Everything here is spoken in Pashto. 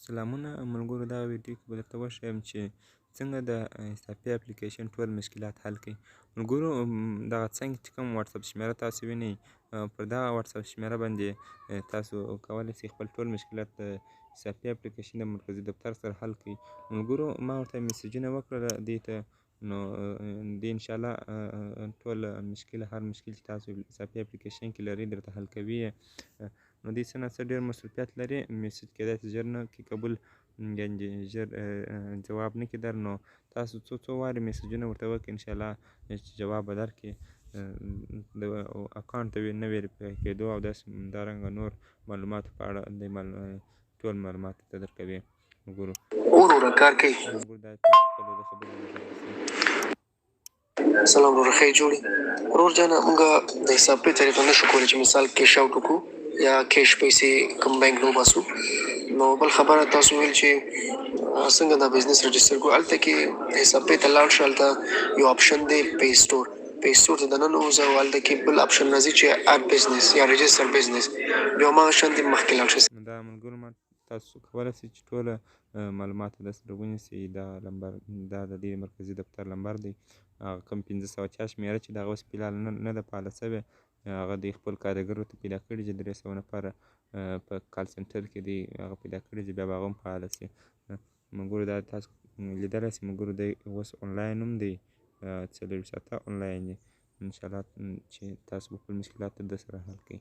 سلامونه ملګرو، دغه ویډیو کې به درته وښیم چې څنګه د حسابي اپلیکیشن ټول مشکلات حل کړئ. ملګرو، دغه څنګه چې کوم واتساپ شمیره تاسو وینئ، پر دغه واتساپ شمیره باندې تاسو کولی شئ خپل ټول مشکلات د حسابي اپلیکیشن د مرکزي دفتر سره حل کړئ. ملګرو، ما ورته میسجونه وکړل دې ته، نو دی انشاءالله ټول مشکل، هر مشکل چې تاسو حسابي اپلیکیشن کې لرئ، درته حل کوي. نو دی څه نا څه ډېر مصروفیت لري، میسج کېدای شي ژر نه کې قبول، یعنې ژر ځواب نه کړي در. نو تاسو څو څو وارې میسجونه ورته وکړئ، انشاءالله چې جواب به درکړي. د اکاونټ د نه ویریفای کېدو او داسې همدارنګه نور معلوماتو په اړه د ټول معلومات ته درکوي. ملګرو، وروره کار کوي. ملګرو، دا تاسو خپله د خبرې. سلام وروره، ښه جوړ؟ ورور جانه، موږ د حساب په طریقه نشو کولی چې مثال کیش اوټ وکړو یا کیش پیسې کوم بانک نه وباسو. نو بل خبره، تاسو ویل چې څنګه دا بزنس رجستر کړو. هلته کې حساب پې ته لاړ شه، هلته یو آپشن دی پی سٹور، پی سٹور ته دننه ووځه او هلته کې بل آپشن راځي چې اډ بزنس یا رجستر بزنس، بیا هماغه شان دې مخکې لاړ شه. نو دا ملګرو، ما تاسو کولی شئ چې ټوله معلومات د سره ونیسئ. دا لمبر، دا د دې مرکزي دفتر لمبر دی. هغه کوم 580 شمېره چې دغه اوس فلحال نه ده فعاله شوې، هغه دی خپل کارګرو ته پیدا کړي چې 300 نفره په کال سنټر کې دی، هغه پیدا کړي چې بیا به هغه هم فعاله شي. ملګرو، دا تاسو لیدلی شئ. ملګرو، دی اوس انلاین هم دی، 24 ساعته انلاین دی. انشاءالله چې تاسو به خپل مشکلات د سره حل کړئ.